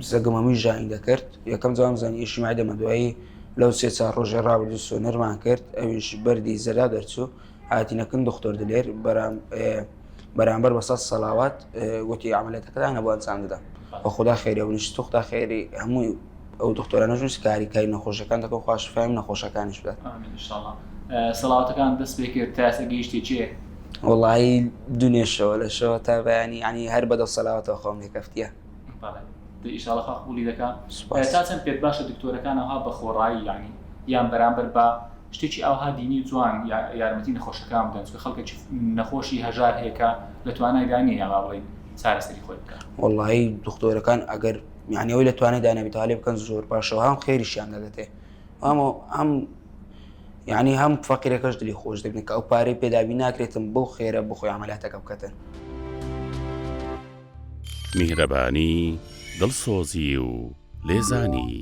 سەگم هەمووی ژانی دەکرد یەکەم جوان زانی ئیشی مەعدەمە دوایی لەو سێ چار ڕۆژێ ڕابردوو سۆنەرمان کرد ئەویش بەردی زەرا دەرچوو هاتینەکن دختۆر دلێر بەرام بەرامبەر بە سەد سەلاوات وتی عملەتەکەدانە بۆ ئەنجام دەدەم بە خدا خێری و نیشت خدا خێری هەمووی ئەو دکتۆرانەش نووس کاری کاری نەخۆشەکان دەکەن خوا شفای نەخۆشەکانیش بدات. ئامین ان شاء اللە. سەڵاواتەکان دەست پێ کرد تا ئێستا گەیشتیە چێ؟ وەڵایی دونێ شەوە لە شەوە تا بەیانی یانی هەر بەدەو سەلاواتەوە خەوم لێ کەفتیە. بەڵێ دە ئیشاڵە خوا قبوڵی دەکا. سوپاس. تا چەند پێت باشە دکتۆرەکان ئەوها بە خۆڕایی یانی یان بەرامبەر بە شتێکی ئاوها دینی و جوان یارمەتی نەخۆشەکان بدەن چونکە خەڵکێکی نەخۆشی هەژار هەیە کە لە توانایدا نییە یا با بڵێین چارەسەری خۆی بکات. وەڵایی دکتۆرەکان ئەگەر یعنی ئەوەی لە توانایدا نەبێت لێ بکەن زۆر باشە و هەم خێریشیان دەدەتێ هەم هەم یعنی هەم فەقیرەکەش دلی خۆش دەبن کە ئەو پارەی پێدابی ناکرێتم بەو خێرە بخۆی عملیاتەکە بکەتن. میهرەبانی، دڵسۆزی و لێزانی.